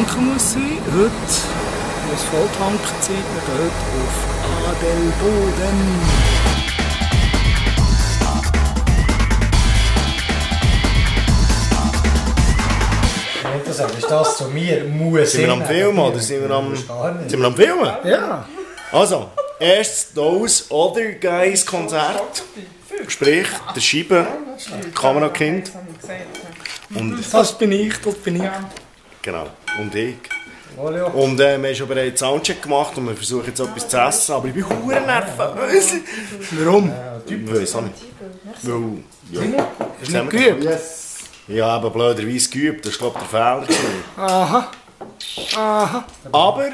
tanken muss sein. Heute muss voll tanken sein. Wir gehen heute auf Adelboden. Interessant, ist das zu mir? Muss sind wir am Filmen oder sind wir am Filmen? Ja. Also, erstes Those Other Guys Konzert. Sprich, der Scheibe, Kamerakind. Und Das bin ich, das bin ich. genau, und ich. Und wir haben schon bereits Soundcheck gemacht und wir versuchen jetzt etwas zu essen, aber ich bin verdammt nervös. Warum? Ich weiß auch nicht. Weil, ja. Ist nicht geübt. Ja, aber blöderweise geübt, das ist glaube ich der Fehler gewesen. Aha. Aha. Aber,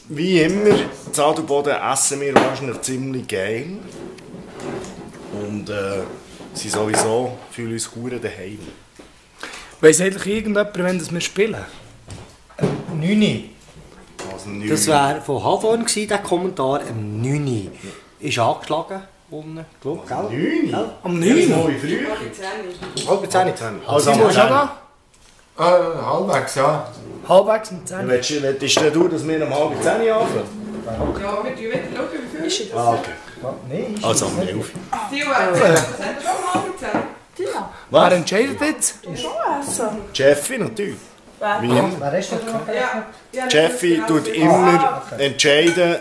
wie immer, in Adelboden essen wir wahrscheinlich ziemlich geil. Und sind sowieso, fühlen uns verdammt daheim. Weiss eigentlich irgendjemand, wenn das wir spielen? 9. Also nicht. Das wäre von Havon gewesen, der Kommentar. 9. Ist angeschlagen. Unten, gell? 9? Am Ja, 9. so wie früher. Halb 10. Also Simon, ist auch da? Halbwegs, ja. Halbwegs um 10. Willst du, dass wir um halb 10 Uhr anfangen? Ja, wir schauen, wie viel ist Ah, okay. Nein, ist Also um 11. die Uhr? Das haben wir schon mal gezählt. Wer entscheidet jetzt? Jeffy natürlich. Wie immer. wer ist das? Ja. Jeffy tut immer entscheiden,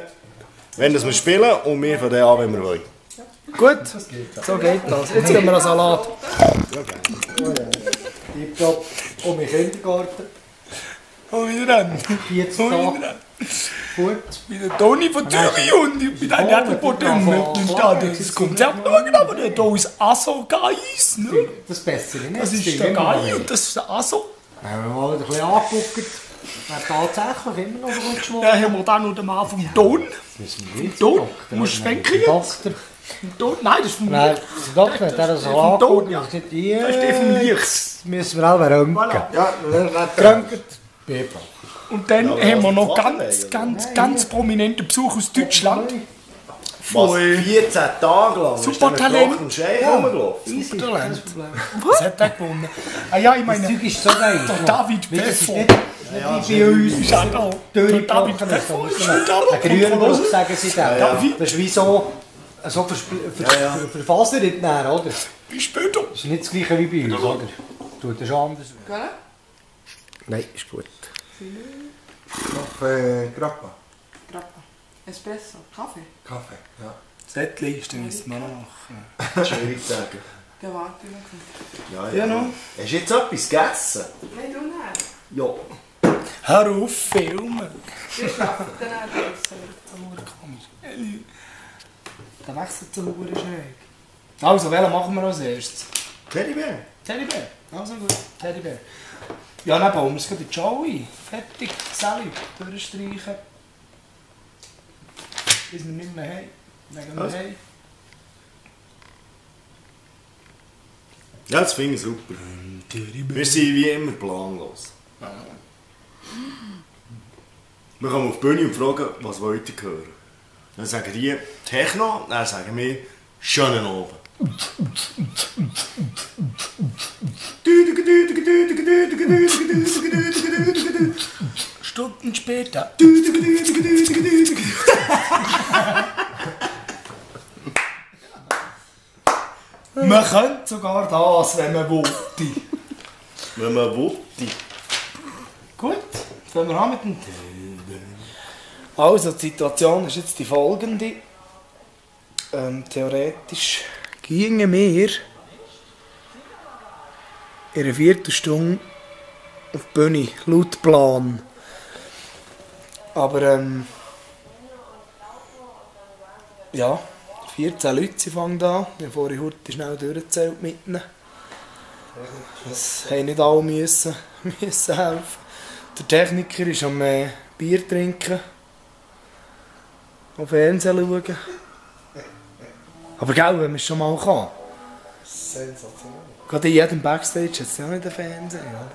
wenn das wir spielen und wir von dem an, wenn wir wollen. Gut, so geht das. Jetzt gehen wir an Salat. Tipptopp. Um den Kindergarten. Und wieder an. 40 Tage. Gut. Wie der Toni von Zürich und ich bin ein Adelboden mit das Konzert schauen, aber der da ist Asso Geis. Ne? Das Bessere, nicht? Das ist der Geis und das ist der Asso. Wir haben mal ein bisschen angeguckt. Wer tatsächlich immer noch so gut geschwommen. Dann haben wir dann noch den Mann vom Ton. Ton? Musst du schwenken jetzt? Doktor. Ton? Nein, das ist vom Nein, der Doktor hat das so vom Ton, angeguckt. ja. Das ist nicht Das ist der vom Lichts. Müssen wir auch röntgen. Ja, Geröntgt. Beba. Und dann haben wir noch ganz prominenten Besuch aus Deutschland. Was? Von 14 Tage lang? Supertalent. Ist der mit Schein rumgelaufen? Supertalent. Was hat der gewonnen? Ah ja, ich Das meine, Zeug ist so geil. der David Das ist Pfeffer. nicht wie bei uns. Ist auch da. Der David Pfeffer ist nicht da. Ein grüner Bus, sagen sie dann. David. Das ist wie so verfasert, oder? Wie später? Das ist nicht das gleiche wie bei uns, oder? Tut das anders. Gell? Nein, ist gut. Kaffee, Grappa. Grappa. Espresso. Kaffee. Kaffee, ja. Sättli ist dann müssen wir noch machen. Schwierig zu sagen. Der warte noch. Ja, Ja, noch. Hast du jetzt etwas gegessen? Nein, du nicht. Ja. Hör auf, filmen. Wir schlafen dann auch. Der wechselt so hure schräg. Also, welchen machen wir als erstes? Teddybär. Teddybär. Also gut, Teddybär. Ja, dann bauen wir es gerade in die Show ein. Fertig, Sally, durchstreichen. Bis wir nicht mehr haben. Wegen wir Also. haben. Ja, das finde ich super. Wir sind wie immer planlos. Wir kommen auf die Bühne und fragen, was wollt ihr hören? Dann sagen die Techno, dann sagen wir schönen Abend. Stunden später. Man könnte sogar das, wenn man wollte. Wenn man will. Gut, fangen wir an mit dem Also, die Situation ist jetzt die folgende. Theoretisch gingen wir in einer Viertelstunde auf die Bühne, laut Plan. Aber ja, 14 Leute fangen da. Ich habe vorhin heute schnell durchgezählt mit ihnen. Das haben nicht alle müssen helfen. Der Techniker ist am Bier trinken, auf Fernsehen schauen. Aber gell, wenn man es schon mal kann. Sensationell. Gerade in jedem Backstage hat es ja nicht einen Fernseher, oder?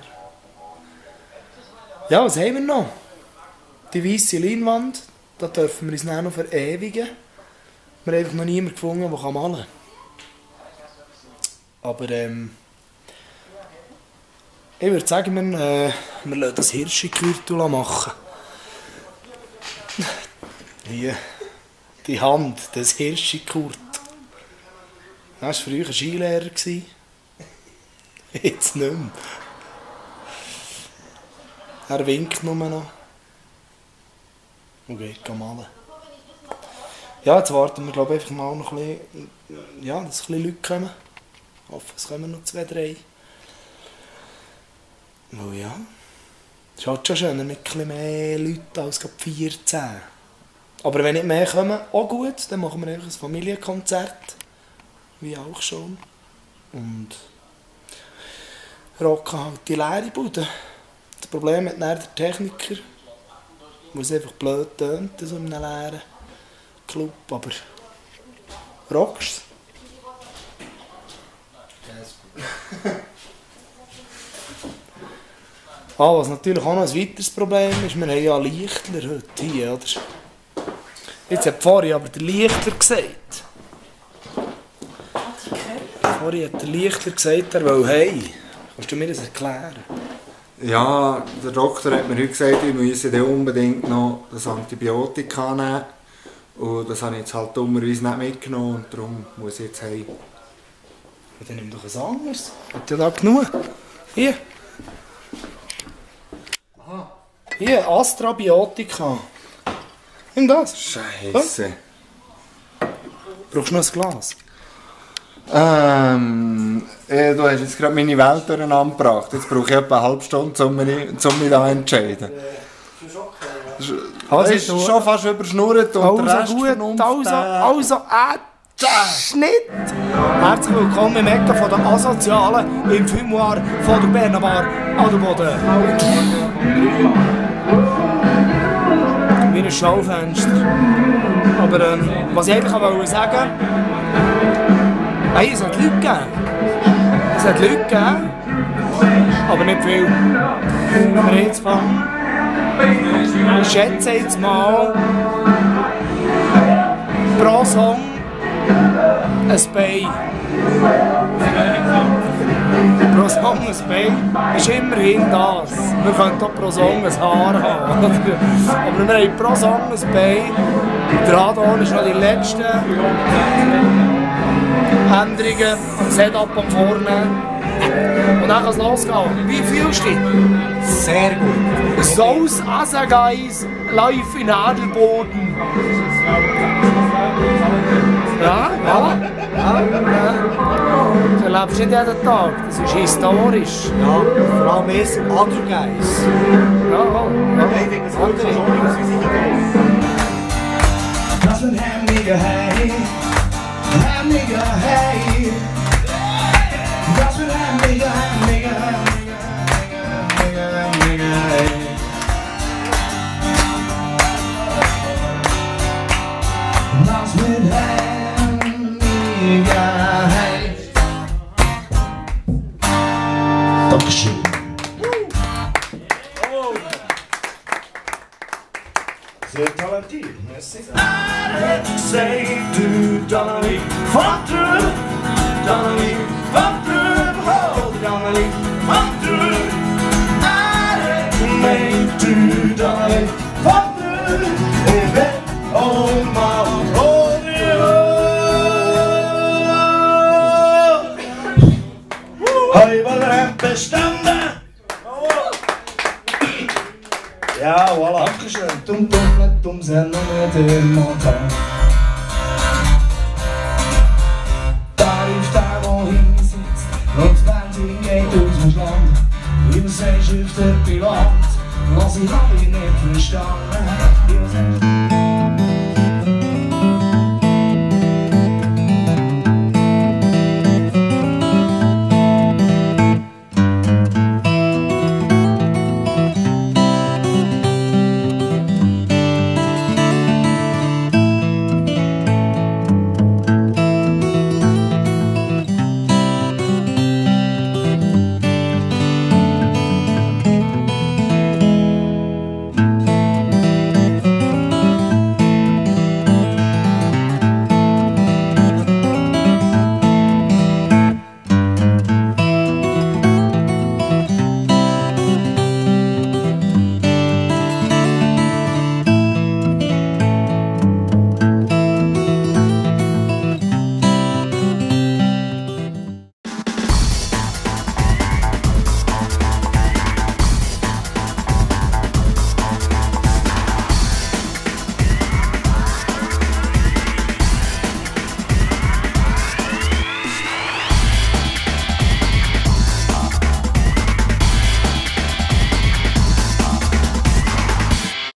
Ja, was haben wir noch? Die weisse Leinwand, da dürfen wir uns dann noch verewigen. Wir haben einfach noch niemanden gefunden, der malen kann. Aber Ich würde sagen, wir lassen das Hirschikürtel machen. Hier, die Hand des Hirschikurt. Das war früher ein Skilehrer. Jetzt nicht mehr. Er winkt nur noch. Und geht malen. Ja, jetzt warten wir glaube ich einfach mal noch ein bisschen, ja, dass ein bisschen Leute kommen. Ich hoffe, es kommen noch 2, 3. Oh ja, es ist halt schon schöner mit ein bisschen mehr Leuten als 14. Aber wenn nicht mehr kommen, auch gut, dann machen wir einfach ein Familienkonzert. Wie auch schon. Und rocken halt die leere Bude. Das Problem hat dann der Techniker, wo es einfach blöd tönt, so in einem leeren Club, aber rockst was natürlich auch noch ein weiteres Problem ist, wir haben ja Lichtler heute hier, oder? Jetzt hat vorhin aber der Lichtler gesagt. Vorhin hat der Lichtler gesagt, er will heim. Kannst du mir das erklären? Ja, der Doktor hat mir heute gesagt, ich müsse dann unbedingt noch das Antibiotika nehmen. Und das habe ich jetzt halt dummerweise nicht mitgenommen und darum muss ich jetzt heim. Ja, dann nimm doch ein anderes. Hat ja da genug. Hier. Aha. Hier, Astrabiotika. Nimm das. Scheisse. Brauchst du noch ein Glas? Du hast jetzt gerade meine Welt durcheinander gebracht. Jetzt brauche ich etwa eine halbe Stunde, um mich da zu entscheiden. Das ist schon fast überschnurrt und der Rest vernunft. Also, Schnitt! Herzlich willkommen im Ecke von der Asozialen im Fumoir von der Bernabar Adelboden. Wie ein Schaufenster. Aber was ich eigentlich wollte sagen, hey, es hat Leute gegeben. Es hat Leute gegeben, aber nicht viel. Wenn wir jetzt fangen, ich schätze jetzt mal pro Song ein Bein. Pro Song ein Bein ist immerhin das. Wir können auch pro Song ein Haar haben. Aber wir haben pro Song ein Bein. Der Radon ist noch die letzten Änderungen am Setup am Vorne. Und dann kann es losgehen. Wie fühlst du dich? Sehr gut. Sauce Asagais live in Adelboden. Ja, ja. Das erlebst du nicht jeden Tag. Das ist historisch. Ja, vor allem ist Adelgeis. Ja, Das wird Hemmiger, hey. Hemmiger, hey. Das wird Hemmiger, Hemmiger, Hemmiger, hey. Das wird Hemmiger, hey. Dankeschön. Sehr talentiert, merci. Say to Donnelly, fuck through, Donnelly, fuck through, hold Donnelly, fuck through. Say to Donnelly, fuck through, if it all my hold you. Hej, vad det bestämde. Ja, voilà. Dankeschön. Dumm sind nur der Montan. Da ruft der, wo hinten sitzt, und die Benzin geht aus dem Land. Übersee schifft der Pilot, was ich alle nicht verstanden.